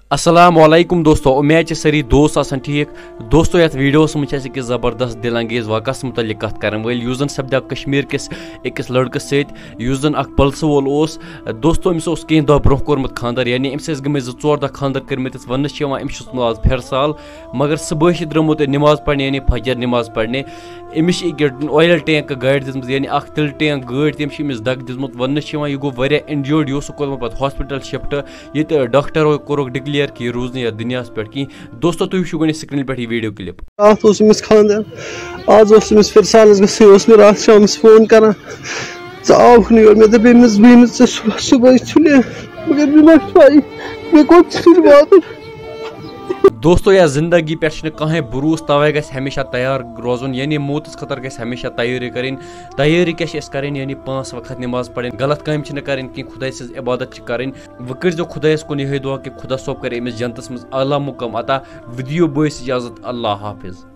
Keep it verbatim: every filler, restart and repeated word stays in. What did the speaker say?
السلام علیکم دوستو، امید چھِ سٲری دوست آسان ٹھیٖک۔ دوستو، یتھ ویڈیوس منٛز چھِ أسۍ أکِس زبردست دل انگیز واقعس متعلق کتھ کرن وٲلۍ، یُس زن سپدیو کشمیر کِس أکِس لڑکس سۭتۍ، یُس زن اکھ پلسہٕ وول اوس۔ دوستو، أمِس اوس کینٛہہ دۄہ برونٛہہ کوٚرمُت خانٛدر، یعنی أمِس ٲسۍ گٔمٕتۍ زٕ ژور دۄہ خانٛدر کٔرمٕتِس۔ وننہٕ چھِ یِوان أمِس چھُ اوسمُت آز فِرٕ سال، مگر صُبحٲے چھِ درٛامُت أمۍ نماز پرنہِ، یعنی فجر نماز پرنہِ۔ أمِس چھِ أکیٛاہ oil tank گاڑِ دِژمٕژ، یعنی اکھ تِلہٕ tank گٲڑۍ، تٔمۍ چھِ أمِس دگ دِژمُت۔ وننہٕ چھِ یِوان، یہِ گوٚو واریاہ injured، یہِ اوس کوٚرمُت پتہٕ hospital shift۔ ییٚتہِ ڈاکٹرو کوٚرُکھ declare کہِ یہِ روٗز نہٕ یتھ دُنیاہس پٮ۪ٹھ کِہیٖنۍ۔ دوستو، تُہۍ وٕچھِو گۄڈٕ یہِ screen پٮ۪ٹھ یہِ video clip۔ راتھ اوس أمِس خانٛدر، آز اوس أمِس فِرٕ سالس گژھٕنۍ، اوس مےٚ راتھ شامس فون کران، "ژٕ آوُکھ نہٕ یور؟" مےٚ دوٚپ أمِس، "بہٕ یِمہٕ ژےٚ صُبحس، صُبحٲے سُلے، مگر مےٚ ما چھُ پَیی، مےٚ کوٚت چھُ تیٚلہِ واتُن؟" دوستو، یتھ زندگی پٮ۪ٹھ چھُنہٕ کانٛہہ بھروسہٕ، توے گژھِ ہمیشہ تیار روزُن، یعنی موتس خٲطرٕ گژھِ ہمیشہ تیٲری کرٕنۍ۔ تیٲری کیٛاہ چھِ اَسہِ کرٕنۍ؟ یعنی پانٛژھ وقت نماز پرٕنۍ، غلط کامہِ چھِنہٕ کرٕنۍ کینٛہہ، خداے سٕنٛز عبادت چھِ کرٕنۍ۔ وۄنۍ کٔرۍزیو خدایس کُن یِہوٚے دُعا کہِ خدا صٲب کرِ أمِس جنتس منٛز اعلیٰ مقام عطا۔ Video بٲے اجازت، اللہ حافظ۔